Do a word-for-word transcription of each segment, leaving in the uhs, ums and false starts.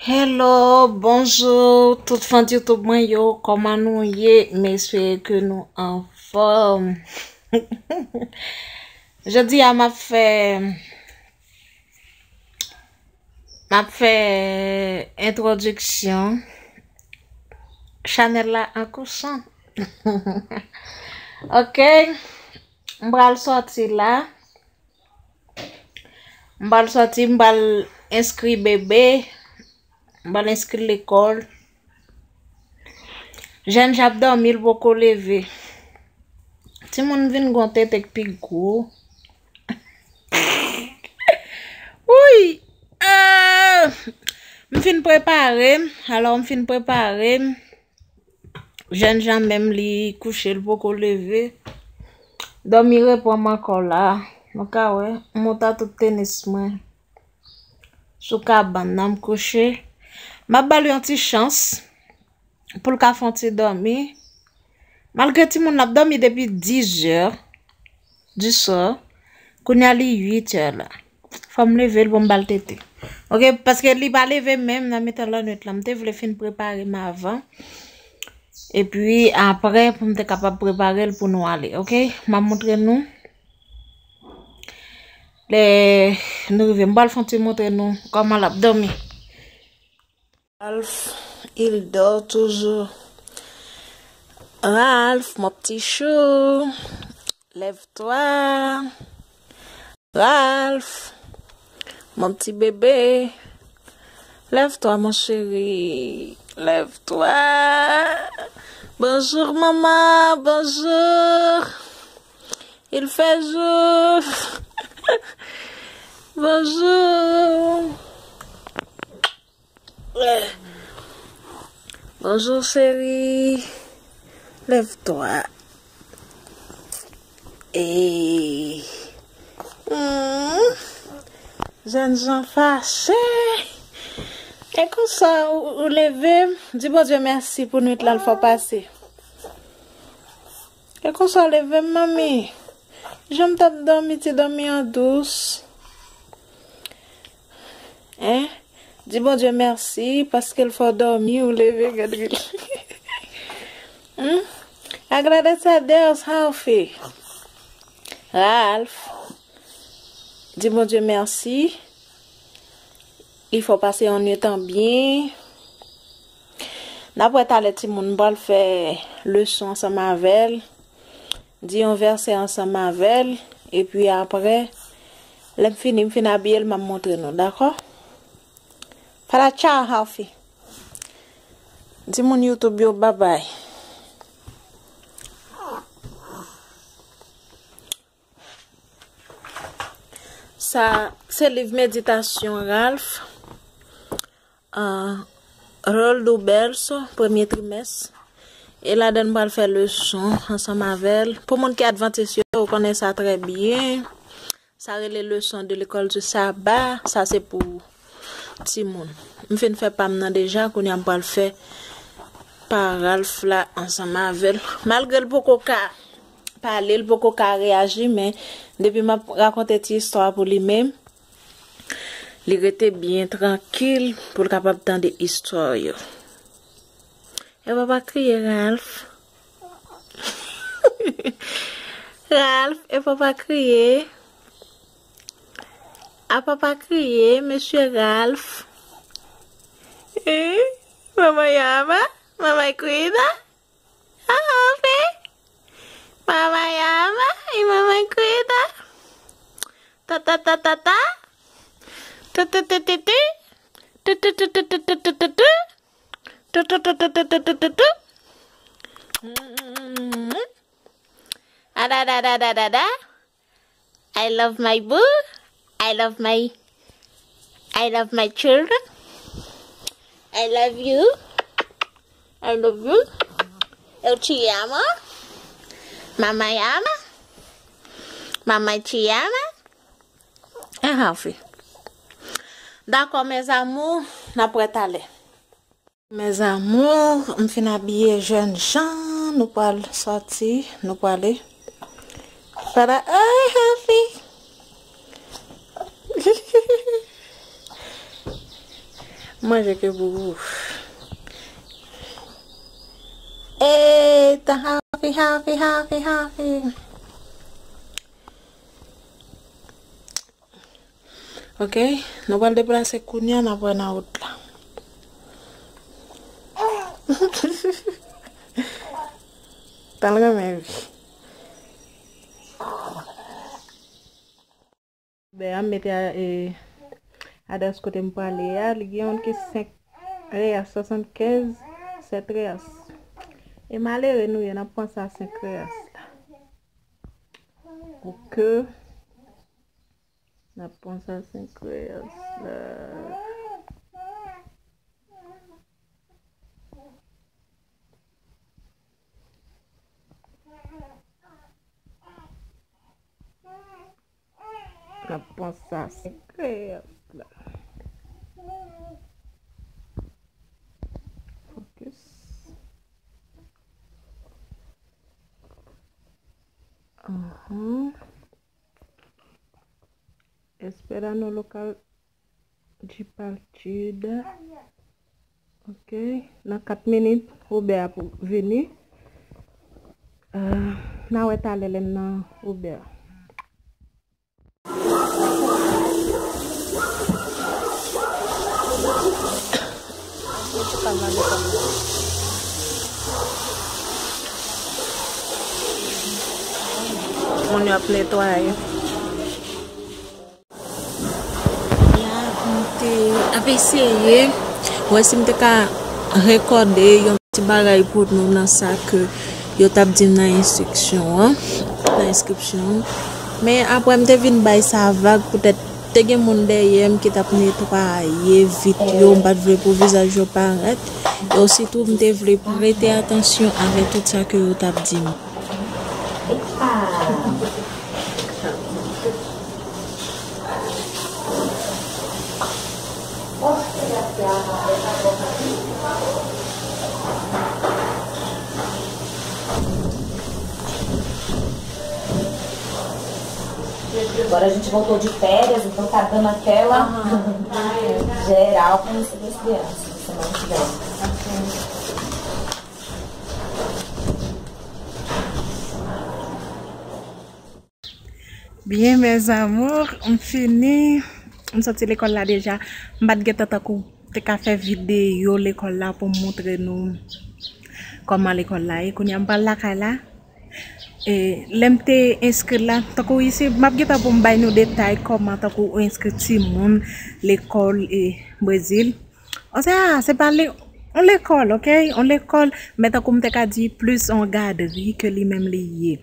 Hello, bonjou tout fan YouTube mwen yo, kòman nou ye? M espere ke nou anfòm. Jodi a m ap fè m ap fè entwodiksyon chanèl la an kousan. Ok, m pral sòti la. M pral sòti, m pral enskri bebe, m pral enskri lekòl. Jènjan ap dòmi, l poko leve. Timoun vin gon tete k pi gwo. Wi! Ah! M fin prepare m. Alò, m fin prepare m. Jènjan menm li kouche, l poko leve. Dòmi reprann m ankò la. Nou ka wè, m monte tout tenis mwen sou kabann nan, m kouche. M ap ba l yon ti chans pou l ka fè yon ti dòmi. Malgre timoun nan ap dòmi depi dizè, du soir. Kounye a li uit è la. Fò m leve l pou m ba l tete. Ok, paske li pa leve menm nan mitan lannwit la. M te vle fin prepare m avan. Epi apre, pou m te kapab prepare l pou nou ale. Ok, m ap montre nou. Lè nou rive, m pral fè yon ti montre nou kòman l ap dòmi. Ralph, il dort toujours. Ralph, mon petit chou, lève-toi. Ralph, mon petit bébé, lève-toi, mon chéri, lève-toi. Bonjour, maman, bonjour. Il fait jour. Bonjour. Bonjou, cheri. Lève-toi. E. Hmm. Jènjan fache. E konsa, ou, ou leve m. Di Bondye mèsi pou nwit la l fè w pase. E konsa, w leve m, manmi. Jan m t ap dòmi, ti dòmi an dous. Hein? Di Bondye mèsi paske l fè w dòmi, ou leve, gad ri l. Hmm? Agradece a Deus, Ralph. Ralph. Di Bondye mèsi. Li fè w pase yon nwit an byen. N ap wè talè timoun, m pral fè leson ansanm avè l. Di yon vèsè ansanm avè l, epi apre, lè m fini, m fin abiye l, m ap montre nou, dakò? Fala tchao, Ralphie. Di moun YouTube yo babay. Sa se liv meditasyon Ralph. Ah, Rol do Berço, premye trimès. E ladan n pral fè leson ansanm avè l. Pou moun ki advantis yo, ou konnen sa trè byen. Sa rele leson de lekòl di saba. Sa se pou timoun. M fin fè pa m nan deja, kounye a m pral fè pa Ralph la ansanm avè l. Malgre l poko ka pale, l poko ka reyaji, men depi m ap rakonte ti istwa pou li menm, li rete byen trankil pou l kapab tande istwa yo. E pa pa kriye, Ralph. Ralph, e pa pa kriye. A pa pa kriye, mesye Ralph. Eh, mama yama, mama kuida. Ah, oke. Mama yama, i mama kuida. Ta ta ta ta ta. Tu tu tu tu tu. Tu tu tu tu tu tu tu tu tu. Tu tu tu tu tu tu tu tu tu. Mm. A da da da da da da. I love my boo. I love my I love my children. I love you. I love you. Eu te amo. Mama yama. Mama te ama. Hein, Ralphie. Dakò, mes amours, n ap wè talè. Mes amours, m fin abiye jènjan, nou pral sòti, nou prale. Para, ay, Ralphie. Manje ke pou ou. Eita, happy, happy, happy, happy. Ok, nou pral deplase kounye a, n ap wè nan wout la. Tan renmen wi. Bè a, m mete a, e, adrès kote m prale a, li gen youn ki senk reyas, swasannkenz, sèt reyas. E malere nou ye, n ap pran sa senk reyas la. Ok. N ap pran sa senk reyas la. N ap pran sa senk reyas la. Focus. Aham. Espera no local de partida. Ok. Nan kat minit, Uber ap vini. Ah, n a wè talè lè n nan Uber. Moun yo ap netwaye. La, m te ap eseye wè si m te ka rekòde yon ti bagay pou nou nan sa ke yo t ap di m nan enstriksyon an, nan enskripsyon an. Men apre, m te vin bay sa vag, poutèt te gen moun dèyè m ki t ap netwaye vit yo, m pa t vle pou vizaj yo parèt. E ositou, m te vle prete atansyon avèk tout sa ke yo t ap di m. Agora a gente voltou de férias, então tá dando aquela geral pra receber as crianças semana que vem. Byen, mes amours, m fini. M soti lekòl la deja. M pa t gentan tankou te ka fè videyo lekòl la pou m montre nou kòman lekòl la ye. Kounye a m pral lakay la. E, lè m te enskri la, tankou isi, m ap gentan pou m bay nou detay kòman tankou ou enskri timoun lekòl e Brezil. An se, a, se pa le, on lekòl, ok? On lekòl, men tankou m te ka di plis on gadri ke li menm li ye.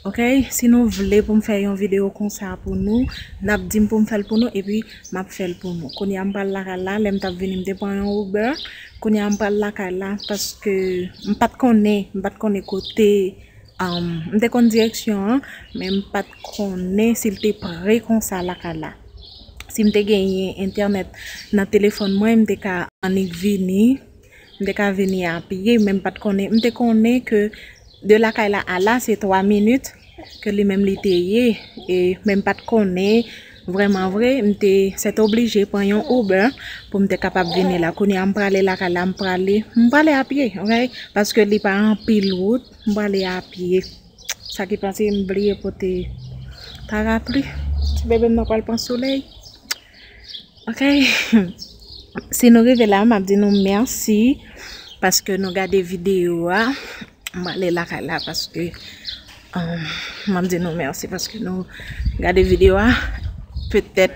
Ok? Si nou vle pou m fè yon videyo konsa pou nou, n ap di m pou m fè l pou nou, epi m ap fè l pou nou. Kounye a m pral lakay la, lè m t ap vini, m te pran yon Uber. Kounye a m pral lakay la, paske m pa t konnen, m pa t konnen kote, um, m te konn direksyon an, men m pa t konnen si l te pre konsa lakay la. Si m te genyen entènèt nan telefòn mwen, m te ka annik vini, m te ka vini a pye, men m pa t konnen, m te konnen ke de lakay la a la, se twa minit, ke li menm li te ye, e, men m pa t konnen vrèman vre, m te sètoblije pran yon Uber pou m te kapab vini la. Kounye a m prale lakay la, m prale, m prale a pye, ok? Paske li pa anpil wout, m prale a pye. Sa ki pase, m bliye pote parapli. Ti bebe m nan pral pran solèy. Ok. Si nou rive la, m ap di nou mèsi paske nou gade videyo a. M ale lakay la paske, um, m ap di nou mèsi paske nou gade videyo a. Petèt,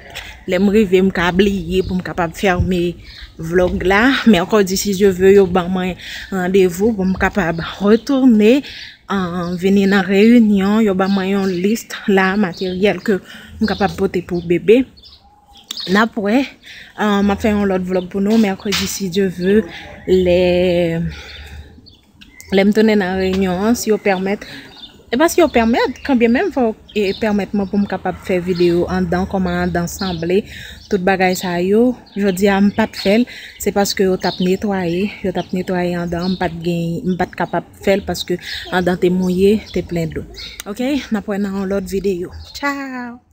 lè m rive, m ka bliye pou m kapab fèmen vlòg la. Mèkredi, si Dye ve, yo ban mwen randevou pou m kapab retounen, um, vini nan reyinyon. Yo ban mwen yon lis la, materyèl ke m kapab pote pou bebe. N ap wè, um, m ap fè yon lòt vlòg pou nou, mèkredi, si Dye ve, lè, lè m tounen nan reyinyon an, si yo pèmèt. E pa si yo pèmèt, kanbyen menm fò yo, e, pèmèt mwen pou m kapab fè videyo anndan, kòman anndan sanble, tout bagay sa yo. Jodi a, m pa t fè l, se paske yo t ap netwaye, yo t ap netwaye anndan an, m pa t gen, m pa t kapab fè l paske anndan te mouye, te plen dlo. Ok, n ap wè nan yon lòt videyo. Tchao!